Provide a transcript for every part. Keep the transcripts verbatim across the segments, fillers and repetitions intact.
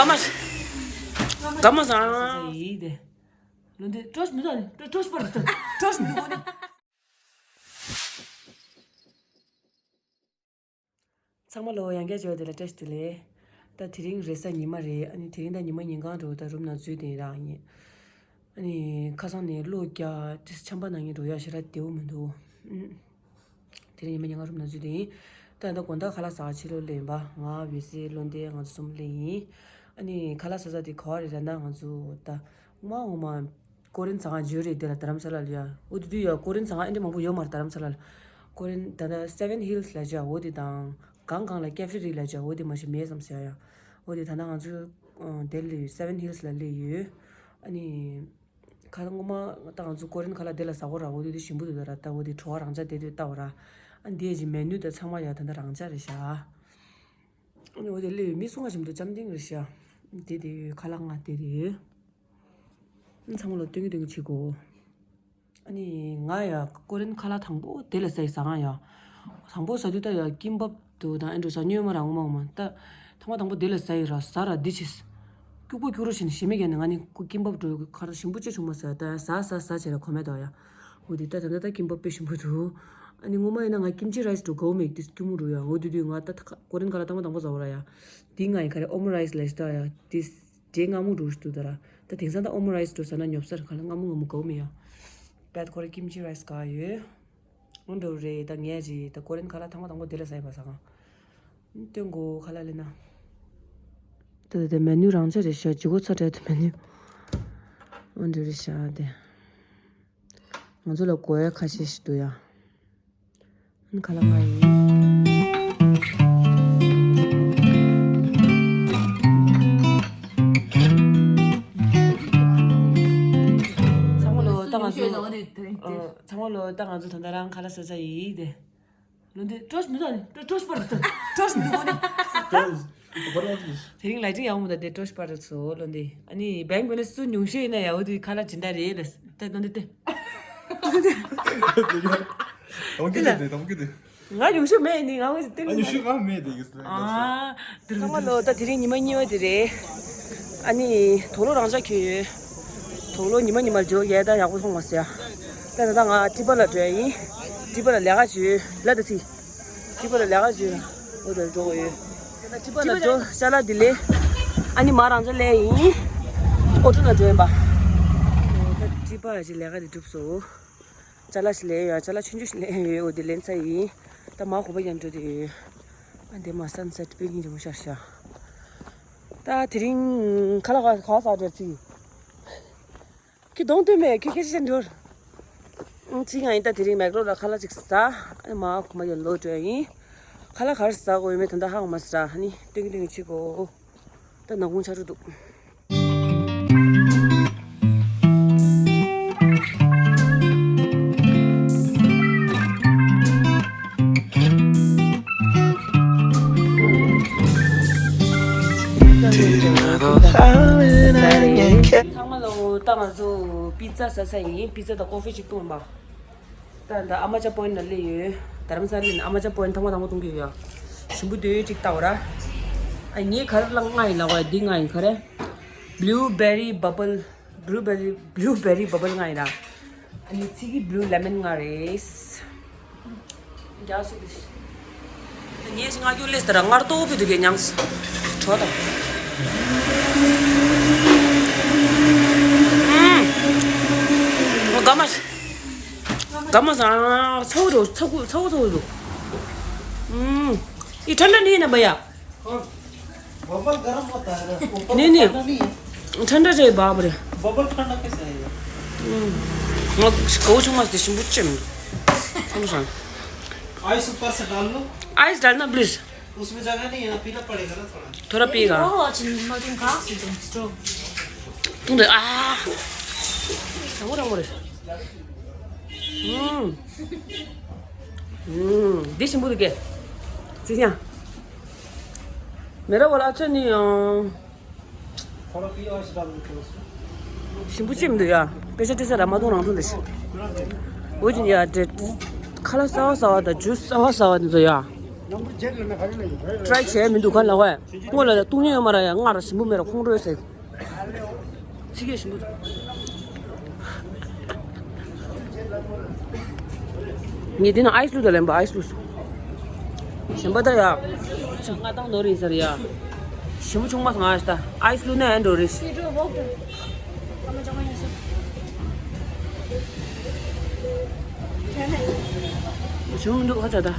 ཨ་མ་ཤི། ཀ་མ་ས། ཡིག་དེ། ལོ་འདི་ཀྲོས་མི་འདུག་ནི། ཀྲོས་པར་འདུག་ཀྲོས་མི་འདུག་གོ་ནི། ཚང་མ་ལོ་ཡང་བསྐྱར་བྱས་པ་དེ་ལ་བཀྲ་ཤིས་བདེ་ལེགས། ད་དེ་རིང་རེས་གཟའ་ཉི་མ་རེད། ཨ་ནི་དེ་རིང་ད་ཉི་མ་ཉིན་གང་འགྲོ་ད་རུམ་ནང་འཛུལ་དེ་རང་ཡིན། ཨ་ནི་ཁ་སང་ནས་གློག་རྒྱག་དེ་ཆམ་པ་ནང་ཉིན་འགྲོ་ཡག་ཞེ་དྲག་བདེ་པོ་མི་འདུག་དེ་རིང་ཉི་མ་ཉིན་གང་རུམ་ནང་འཛུལ་དེ་ཡིན། ད་ད་དགོང་དག་ཁ་ལག་ཟ་ག་ཕྱི་ལོགས་སླེབས་ཡིན་པ། ང་འོད་ཟེར་བློ་ལྡན་ང་ཚོ་གསུམ་སླེབས་ཡིན། ཨ་ནི་ཁ་ལག་ཟ་ས་དེ་ག་བ་རེད་ལབ་ན། ང་ཚོ་ད་ངོ་མ་ངོ་མ་ཀོ་རེན་ཟ་ཁང་ཅིག་ཡོད་རེད། དེ་ལ་རྡ་རམ་ས་ལ་ལ་ཡ། འོ་དེ་དུས་ཡ་ཀོ་རེན་ཟ་ཁང་ཨེ་འདྲ་མང་པོ་ཡོད་མ་རེད་རྡ་རམ་ས་ལ་ལ། ཀོ་རེན་ད་ལྟ་སེ་ཝན་ཧིལ་སི་ལ་ཅིག་འོ་དེ་དང་གང་གང་ལ་ཀེ་ཧྥེ་རི་ལ་ཅིག་འོ་དེ་མ་གཞི་མེད་བསམ་ཟེར་ཡ། འོ་དེ་ད་ལྟ་ང་ཚོ་ཨ་དེ་ལ་སེ་ཝན་ཧིལ་སི་ལ་སླེབས་ཡོད། ཨ་ནི་ཁ་སང་ངོ་མ་ད་ང་ཚོ་ཀོ་རེན་ཁ་ལག་དེ་ལ་ཟ་གོ་ར། འོ་དེ་དུས་ཞིམ་པོ་འདུག་ད་ར། ད་འོ་དེ་བྲོ་བ་རང་འཇགས་དེ་དུས་ལྟ་བ་ར། ཨ་འདི་ཡ་ཅིག་མེ་ནུ་ད་ཚང་མ་ཡ་ད་ལྟ་རང་འཇགས་རེད་ཤག་ཨ་ནི་འོ་དེ་སླེབས་ཡོད། མི་སུ་འགའ་ཞིག་འདུག་ཅམ་ཐིང་རེད་ཤག་དེ་དེ་ཁ་ལག་ང་དེ་རེད། ཨ་ཚང་མ་ལ་སྟོན་གི་སྟོན་གི་བྱེད་དགོས། ཨ་ནི་ང་ཡ་ཀོ་རེན་ཁ་ལག་དང་པོ་དེ་ལ་ཟ་ཡི་ཟ་ང་ཡ། དང་པོ་ཟ་དུས་ད་ཡ་ཀིམ་པབ་འདུག་དང་ཨེ་འགྲོ་ཟ་སྙོན་མ་ར་ངོ་མ་ངོ་མ་ད། ཐ་མ་དང་པོ་དེ་ལ་ཟ་ཡི་ར་ཟ་ར་འདི་ཆེས། སྐྱུག་པོ་སྐྱུག་རོ་བྱས་ནས་ཞེ་མེད་ཀྱང་ནི་ང་ནི་ཀིམ་པབ་འགྲོ་ཁ་ལག་ཞིམ་པོ་ཅི་བྱུང་མ་ཟ། ད་ཟ་ཟ་ཟ་བྱས་ར་གོ་མེད་དོ་ཡ། འོ་དེ་ད་ད་ད་ད་ཀིམ་པབ་དཔེ་ཞིམ་པོ་འདུག་ཨ་ནི་ངོ་མ་ཡིན་ན་ང་ཀིམ་ཅི་རའི་སི་འགྲོ་དགའ་བོ་མེད་དེ་སྐྱུར་མོ་འགྲོ་ཡ། འོ་དེ་དུས་ང་ད་ད་ཀོ་རེན་ཁ་ལག་ཐ་མ་དང་པོ་ཟ་བ་ར་ཡ། དེ་ང་ཡི་ག་རེ་ཨོ་མོ་རའི་སི་ལས་ད་ཡ། དེ་འདྲའི་མངར་མོ་འགྲོ་ཞིག་འདུག་ད་ར། ད་དེང་སང་ད་ཨོ་མོ་རའི་སི་འགྲོ་ཟ་ན་ཉོབ་སར་ཁ་ལ་མངར་མོ་མངར་མོ་དགའ་བོ་མེད་ཡ། བད་ཁོ་རེ་ཀིམ་ཅི་རའི་སི་དགའ་ཡོད། འོ་འགྲོ་རེད། ད་ངས་ཅི་ད་ཀོ་རེན་ཁ་ལག་ཐ་མ་དང་པོ་དེ་ལ་ཟ་ཡི་བ་ཟ་གང་། སྟོན་གོ་ཁ་ལག་ལེན་ན། ད་ད་དེ་མེ་ནུ་རང་འཇགས་རེད་ཤག་ཇི་གོ་ཚ་དྲག་དེ་མེ་ནུ། འོ་འགྲོ་རེད་ཤག་དེ། ང་ཚོ་ལ་དགོས་ཡ་ཁ་ཤས་ཤིག་འདུག་ཡ། ཨ་ནི་ཁ་ལག་ང་ཡིན། ཚང་མ་ལོ་ད་ང་ཚོ་ཨ་ཚང་མ་ལོ་ད་ང་ཚོ་ད་ལྟ་རང་ཁ་ལག་ཟ་ས་ཡིན་དེ། ལོ་འདི་ཀྲོས་མི་འདུག་ནི། ཀྲོས་པར་འདུག་ཀྲོས་མི་འདུག་གོ་ནི། དེ་རིང་ལ་ཏིག་ཡག་མོ་ད་དེ་ཀྲོས་པར་སོ་ལོ་འདི། ཨ་ནི་བེང་གོ་ནི་སུ་ཉུང་ཤོས་ཡིན་ན་ཡག་པོ་དེ་ཁ་ལག་སྦྱིན་བདག་རེད་ལ། ད་ལོ་འདི་དེ། དམ་གི་དེ་དེ་དམ་གི་དེ། ང་ཉུང་ཤོས་མེད་ནི་ང་ངོས་སྟེང་ཨ་ཉུང་ཤོས་ང་མེད་དེ་གི་སུ། ཨ། ཚང་མ་ལོ་ད་དེ་རིང་ཉི་མ་གཉིས་པ་དེ་རེད། ཨ་ནི་དུག་ལོག་རང་འཇགས་གྱོན་ཡོད། དུག་ལོག་ཉི་མ་ཉི་མར་འཇོག་ཡས་ད་ཡག་པོ་མཐོང་མ་སོང་ཡ། ད་ད་ལྟ་ང་ཊི་པ་ལ་འགྲོ་ཡ་ཡིན། ཊི་པ་ལ་ལས་ཀ་བྱོས་ལ་ད་སི། ཊི་པ་ལ་ལས་ཀ་བྱོས། འོ་ད་འགྲོ་གི་ཡོད། ད་ཊི་པ་ལ་འགྲོ་ཤ་ལ་དེ་ལས། ཨ་ནི་མ་རང་འཇགས་ལས་ཡིན། ཨོ་ཊོ་ལ་འགྲོ་ཡིན་པ། ད་ཊི་པ་ཡ་ཅི་ལས་ཀ་དེ་གྲུབ་སོང་། ཅ་ལག་ཞིག་ལེན་ཡོད། ཅ་ལག་ཆུང་ཆུང་ཞིག་ལེན་ཡོད། འོ་དེ་ལེན་ཚར་ཡིན། ད་མ་གོ་བ་ཡང་འགྲོ་དེ་ཡོད། ཨ་འདི་མ་སན་སེ་ཊི་དཔེ་སྙིང་རྗེ་མོ་ཤར་ཤག་ད་དེ་རིང་ཁ་ལག་ག་ག་ཟ་འགྲོ་ཚིག་ཁྱི་གདོང་སྟོན་མེད་ཁྱི་ཁྱི་ཤི་འགྲོ། ཚིག་ང་ཡིན་ད་དེ་རིང་མེག་རོ་ལ་ཁ་ལག་ཅིག་ཟ། ཨ་མ་གོ་མ་ཡང་ལོ་འགྲོ་ཡིན། ཁ་ལག་ག་རེ་ཟ་དགོས་ཡོད་མེད་ད་ད་ཧ་གོ་མ་སོང་ར། ཨ་ནི་སྟོན་གི་སྟོན་གི་བྱེད་དགོས། ད་ནག་ཁུང་ཆགས་འགྲོ་འདུག་ཚང་མ་ལོ། ད་ང་ཚོ་པི་ཛ་ཟ་ས་ཡིན། པི་ཛ་དང་ཀོ་ཧྥི་ཅིག་བཏུང་བ། ད་ད་ཨ་མ་ཅག་པོ་ཡིན་ན་སླེབས་ཡོད། རྡ་རམ་ས་ལ་ནས་ཨ་མ་ཅག་པོ་ཡིན་ཐང་མ་ཐང་མ་གཏོང་གི་ཡོད་ཡ། ཞིམ་པོ་དེ་ཅིག་ལྟ་བ་ར། ཨ་ངའི་ག་རེ་ལ་ང་ཡིན་ལ་བ་འདི་ང་ཡིན་ག་རེ། Blueberry bubble blueberry blueberry bubble ང་ཡིན་ར། ཨ་ནི་ཚིག་གི་blue lemon ང་རེད། རྒྱག་སུ་དེ། ངས་ང་རྒྱུ་ལས་ཟེར་ར་སྔར་ལྟོ་བུ་དུ་གེ་ཉམས། གྲོ་དང་། ཨུམ། འོ་ག་མ། ག་མ་ཟ། ཚ་བོ་རོ་ཚ་གུ་ཚ་བོ་ཚ་བོ་རོ། ཨུམ། ये ठंडा नहीं है ना भैया? हाँ। बबल गर्म होता है ना, ऊपर नहीं, नहीं। ठंडा नहीं है। ठंडा चाहिए बाप रे। बबल ठंडा कैसे आएगा? हम्म। वो कहूँ छो मस्त दिशुम बुच्चे में। सुनो सन। आइस ऊपर से डाल लो। आइस डालना प्लीज। उसमें जगह नहीं है ना, पीना पड़ेगा ना थोड़ा। थोड़ा पिएगा। तुम दे आ। तंगो तंगो रे। हम्म। हम्म। दिशुम बुद के। सिया। मेरा वाला अच्छा नहीं है। ཞིམ་པོ་ཅིག་མི་འདུག་ཡ། དཔེ་ཆ་བྲིས་ས་ར་མ་གཏོང་རང་གཏོང་དེ་ཞིག་འོ་ཅིག་ཡ་དེ། ཁ་ལག་གསར་བ་གསར་བ་དང་ཇུས་གསར་བ་གསར་བ་དེ་ཚོ་ཡ། ཊ་རའི་བྱས་མི་འདུག་ག་ལ་བས། སྔོན་ལ་བཏུང་མཁན་ཡོད་མ་ར་ཡ། སྔར་ཞིམ་པོ་མེད་ར། ཁོང་ཁྲོས་ཟེར། ཚིག་གེ་ཞིམ་པོ། ངས་འདི་ན་ཨའི་སི་བླུགས་ད་ལེན་པ། ཨའི་སི་བླུགས་སོང་། ཞིམ་པ་ད་ཡ། ང་བཏང་ནོར་ཡིན་ཟེར་ཡ། ཞིམ་པོ་བྱུང་མ་སོང་ཨ་ཤ་ད། ཨའི་སི་བླུགས་ན་ཡང་འགྲོ་རེད། བྱུང་མི་འདུག་ཧ་ཅང་ད།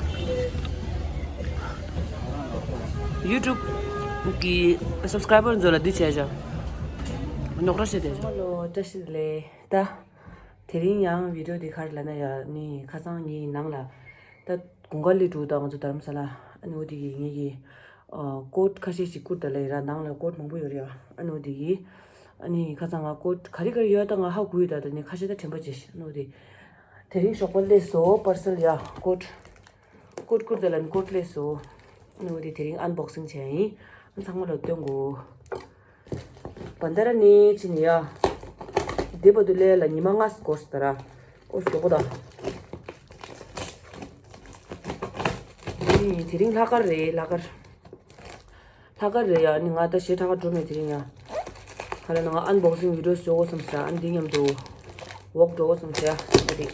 ཡུ་ཊུབ་གི་སབ་སི་ཀ་རའི་བར་ཚོ་ལ་འདི་བྱས་བཞག་རྙོག་དྲ་བཤད་བསྡད་བཞག་ཧ་ལོ། བཀྲ་ཤིས་བདེ་ལེགས་ད། དེ་རིང་ཡང་བི་ཌིའོ་འདི་ག་རེ་ལབ་ན་ཡ། ནི་ཁ་སང་ངའི་ནང་ལ་ད་དགུན་ཁ་སླེབས་འདུག་ད་ང་ཚོ་རྡ་རམ་ས་ལ། ཨ་ནི་འོ་དེ་གི་ངེད་ཀྱི་ཀོཊ་ཁ་ཤས་ཤིག་བསྐུར་ད་ལ་ཡ། ར་ནང་ལ་ཀོཊ་མང་པོ་ཡོད་རེད་ཡ། ཨ་ནི་འོ་དེ་གི་ཨ་ནི་ཁ་སང་ང་ཀོཊ་ག་རེ་ག་རེ་ཡོད་ད་ང་ཧ་གོ་ཡོད། ད་ད་ནི་ཁ་ཤས་ད་དྲན་པ་བརྗེད་ཤག་ཨ་ནི་འོ་དེ་དེ་རིང་ཞོགས་པ་སླེབས་སོང་པར་སེལ་ཡ། ཀོཊ་ཀོཊ་བསྐུར་ད་ལ་ནི་ཀོཊ་སླེབས་སོང་། ཨ་ནི་འོ་དེ་དེ་རིང་ཨན་བོག་སིང་བྱས་ཡིན། ཨ་ཚང་མ་ལ་སྟོན་དགོས། བན་དྷ་ར་ནི་ཕྱིན་ཡ། དེ་བར་དུ་ལས་ལ་ཉི་མ་ལྔ་འགོར་སོང་ད་ར། ཨོ་སོ་གོ་ད། ཨ་ནི་དེ་རིང་ལྷག་དཀར་རེད། ལྷག་དཀར། ལྷག་དཀར་རེད་ཡ། ཨ་ནི་ང་ད་གཞས་འཁྲབ་ག་འགྲོ་མེད་དེ་རིང་ཡ། ག་རེ་ན་ང་ཨན་བོག་སིང་བི་ཌིའོ་བཟོ་དགོས་བསམ་ས། ཨ་ནི་འདི་མཉམ་དུ་ཝོག་འགྲོ་དགོས་བསམ་ས་ཡ། ཨ་དེ་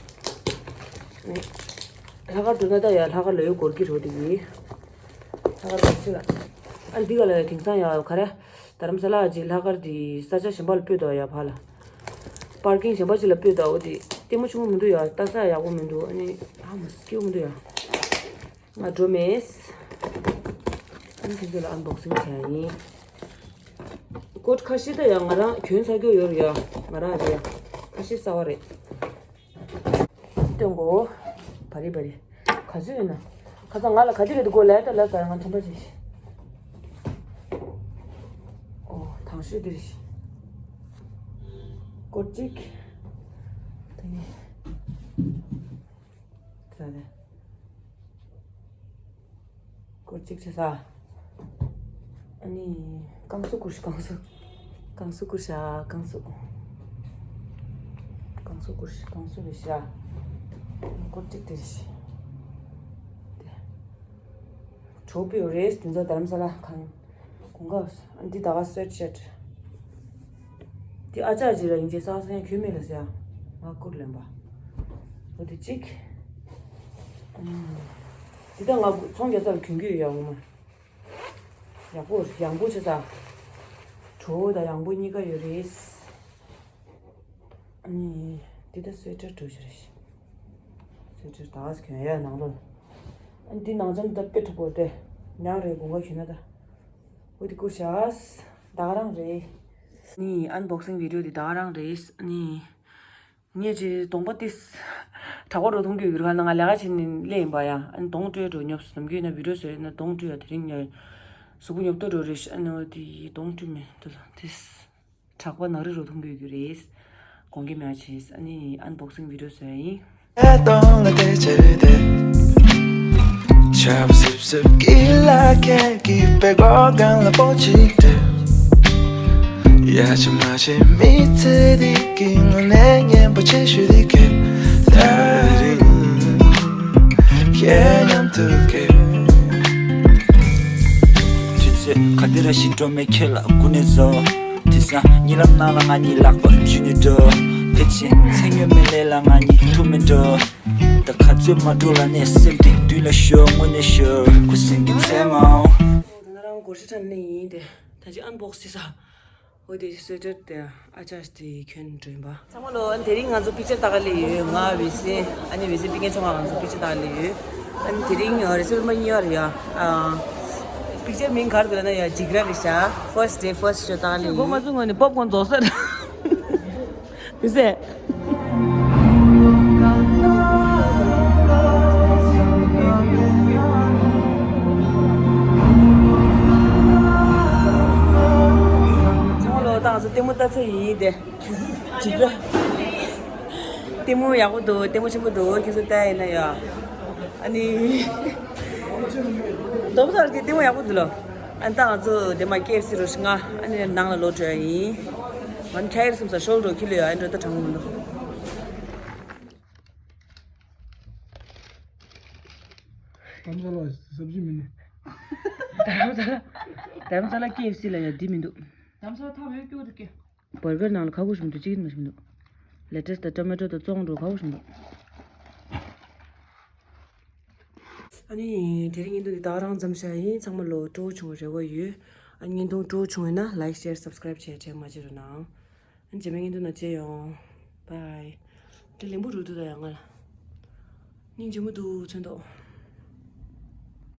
ལྷག་དཀར་འགྲོ་ན་ད་ཡ། ལྷག་དཀར་ལ་ཡོད་སྐོར་གྱི་རོ་དེ་གི། ལྷག་དཀར་ཅིག་ལ། ཨ་འདི་ག་ལ་ཡ་དེང་སང་ཡ་ག་རེ། རྡ་རམ་ས་ལ་གྱི་ལྷག་དཀར་དེ་ས་ཆ་གཞན་པ་ལ་སྤོས་འདུག་ཡ། ཕར་ལ། པར་ཀིང་གཞན་པ་ཅིག་ལ་སྤོས་འདུག་འོ་དེ་ལྟད་མོ་ཆུང་ངུ་མི་འདུག་ཡ། ལྟ་ས་ཡག་པོ་མི་འདུག་ཨ་ནི་ཧ་མ་སྐྱིད་པོ་མི་འདུག་ཡ། ང་འགྲོ་མེད། ཨ་ནི་དེ་ཚོ་ལ་ཨན་བོག་སིང་བྱས་ཡིན། ཀོཊ་ཁ་ཤས་ད་ཡ་ང་རང་གྱོན་ཚར་རྒྱུ་ཡོད་རེད་ཡ། ང་རང་རེད་ཡ། ཁ་ཤས་གསར་པ་རེད། སྟོན་གོ། བ་རི་བ་རི། ག་ཚོད་ཡོད་ན། ཁ་སང་ང་ལ་ག་དེ་རེད་འདུག་གོ་ལབ་ད་ལབ་ས། ང་ཐོན་པ་ཅིག་ཨོ་དང་ཤོས་འདི་རེད། ཀོཊ་གཅིག་ད་ནི། ད་ནི། ཀོཊ་གཅིག་བྱས་ས། ཨ་ནི། རྐང་གཟུགས་བསྐུར་ཤག་རྐང་གཟུགས། རྐང་གཟུགས་བསྐུར་ཤག་རྐང་གཟུགས། རྐང་གཟུགས་བསྐུར་ཤག་རྐང་གཟུགས་རེད་ཤག་ཀོཊ་གཅིག་དེ་རེད་ཤག་དེ། གྲོགས་པོ་རེད་དེ་ཚོ་རྡ་རམ་ས་ལ་གང་། གོང་ཁ། ཨ་འདི་ད་ག་སུ་ཝེཊ་ཤརཊ། འདི་ཨ་ཅག་ཅིག་ལ་ཡིན་ཅེས་སང་སང་ཡང་གྱོན་མེད་ལ་ཟེར་ཡ། ང་བསྐུར་ལེན་པ། འོ་དེ་གཅིག་ཨམ། འདི་ད་ང་ཚོང་རྒྱག་ས་ལ་གྱོན་གྱི་ཡོད་ཡ། ངོ་མ། ཡག་པོ་ཡང་པོ་ཆེ་ས། གྲོགས་པོ་དང་ཡང་པོ་གཉིས་ཀ་ཡོད་རེད། ཨ་ནི། འདི་ད་སུ་ཝེཊ་ཤརཊ་འགྲོ་ཆེ་རེད། སུ་ཝེཊ་ཤརཊ་ད་ག་སུ་གྱོན་ཡ་ནང་ལོགས། ཨ་ནི་འདི་ནང་ལྕམ་ད་དཔེ་མཁྲེགས་པོ་དེ། ཉག་རེད་དགུན་ཁ་གྱོན་ན་ད། འོ་དེ་བསྐུར་བཞག་ད་ག་རང་རེད། ནི་ཨན་བོག་སིང་བི་ཌིའོ་དེ་ད་ག་རང་རེད། ནི། ངས་ཅིག་གདོང་པ་ཏིས། དྲག་པོ་འགྲོ་མཐོང་རྒྱུ་ཡོད་རེད། ང་ལས་ཀ་བྱེད་ནས་སླེབས་ཡིན་པ་ཡ། ཨ་ནི་གདོང་བཀྲུས་འགྲོ་སྙོབ་སོང་། ནམ་རྒྱུན་ཡིན་ན་བི་ཌིའོ་བཟོས་ཡིན་ན་གདོང་བཀྲུས་ཡ། དེ་རིང་ངས་གཟུགས་པོ་ཉོབ་ཏོ་འགྲོ་རེད་ཤག་ཨ་ནི་འོ་དེ་གདོང་བཀྲུས་མེད་འདུག་ལ་ཏིས། དྲག་པོ་ནག་རིལ་རུ་མཐོང་གི་ཡོད་རྒྱུ་རེད། དགོངས་འགལ་མེད་པ་བྱས། ཨ་ནི་ཨན་བོག་སིང་བི་ཌིའོ་བཟོ་ཡ་ཡིན། གདོང་ལ་བལྟས་བྱས་ཏེ། ཆར་པ་སིབ་སིབ་ཀྱི་ལ་ཁད་ཀྱི་པད་གོག་སྒང་ལ་པོ་གཅིག་སྤྲད། ཡ་ཆ་མ་ཆེ་མི་ཚེ་འདི་གི་ངོ་ནས་སྙན་པོ་ཆེ་ཤོས་འདི་གས། ད་རེས་ཁྱེད་མཉམ་དུ་གས། དུས་ཚོད་ག་དེ་ར་ཞིག་འགྲོ་མེད་ཁྱེད་ལ་སྐུ་ནས་བཟོ། དེང་སང་གཉིད་ལམ་ནང་ལ་ང་གཉིས་ལག་པ་འཇུས་ནས་འགྲོ། ཕལ་ཆེར་མཚན་སྨྱོན་མེད་ལས་ལ་ང་གཉིས་ཐུག་མེད་འགྲོ། ད་ག་ཚོད་མ་འགྲོ་ལ་ནས་སེམས་གཏིང་མདུན་ལ་ཤོར་དངོས་གནས་ཤོར་ཁུ་སིམ་གྱི་མཚན་མོ། ད་ང་རང་སྒོར་གཞས་འཁྲབ་ནས་ཡིན་ཏེ། ད་ཅི་ཨན་བོག་སི་བྱེད་ས། འོ་དེ་སུ་ཝེ་ཊར་དེ་ཨ་ཅག་དེ་གྱོན་འགྲོ་ཡིན་པ། ཚང་མ་ལོ། ཨ་ནི་དེ་རིང་ང་ཚོ་པིག་ཅར་ལྟ་ག་སླེབས་ཡོད། ང་ཝེ་སི། ཨ་ནི་ཝེ་སི་པིག་ཉེ་ཆུང་ང་ང་ཚོ་པིག་ཅར་ལྟ་ག་སླེབས་ཡོད། ཨ་ནི་དེ་རིང་རེ་སི་པི་མ་གཉིས་པ་རེད་ཡ། ཨ། པིག་ཅར་མིང་ག་རེ་འདུག་ལབ་ན་ཡ་འཇིགས་ར་རེད་ཤག First day first show ལྟ་ག་སླེབས་ཡོད། མགོ་མ་ཚོས་སྔོན་ནས་པོབ་ཀོན་རྫོགས་ཟེར། དེ་ཟེར། ཚང་མ་ལོ། ད་ང་ཚོ་ལྟད་མོ་ལྟ་ཚར་ཡིན་ཏེ། འཇིགས་ར། ལྟད་མོ་ཡག་པོ་འདུག་ལྟད་མོ་ཆེན་པོ་འདུག་ཁྱེད་ཚོ་ལྟ་ཡིན་ན་ཡ། ཨ་ནི། དོམ་ཚར་གྱི་ལྟད་མོ་ཡག་པོ་འདུག་ལོ། ཨ་ནི་ད་ང་ཚོ་དེ་མ་ཀེ་ཨེཕ་སི་རུ་ཤི་ང་ཨ་ནི་ནང་ལ་ལོག་འགྲོ་ཡ་ཡིན། ང་ནི་ཁྱ་ཡིར་སུམ་ས་ཤོལ་འགྲོ་ཁྱི་ལོ་ཡ། ཨ་ནི་འགྲོ་ད་དྲང་མོ་མི་འདུག་དམ་ས་ལ་སབ་ཇི་མི་ དྷ་རམ་ས་ལ་ཀེ་ཨེཕ་སི་ལ་ཡ་འདི་མི་འདུག་དྷ་རམ་ས་ལ་ཐབ་ཡོད་སྐྱོ་འདུག་ཀེ། བར་གར་ནང་ལ་ཁ་ཁུ་ཞིམ་འདུག་ཅི་གིན་མ་ཞིམ་འདུག་ལེ་ཊས་དང་ཊོ་མེ་ཊོ་དང་བཙོང་འགྲོ་ཁ་ཁུ་ཞིམ་འདུག་ཨ་ནི་དེ་རིང་བརྙན་ཐུང་འདི་ད་རང་ཙམ་བྱ་ཡིན། ཚང་མ་ལོ་སྤྲོ་བོ་བྱུང་བའི་རེ་བ་ཡོད། ཨ་ནི་བརྙན་ཐུང་སྤྲོ་བོ་བྱུང་ཡོད་ན་ལའིཀ་ཤེར་སབ་སི་ཀ་རའིབ་བྱས་དྲན་མ་བརྗེད་རོགས་གནང་། ཨ་ནི་རྗེས་མའི་བརྙན་ཐུང་ནང་མཇལ་ཡོང་། བྷའི། དེ་ལན་པོ་རུ་དུ་ད་ཡང་ང་ལ། སྙིང་རྗེ་མོ་འདུག་ཚོན་མདོག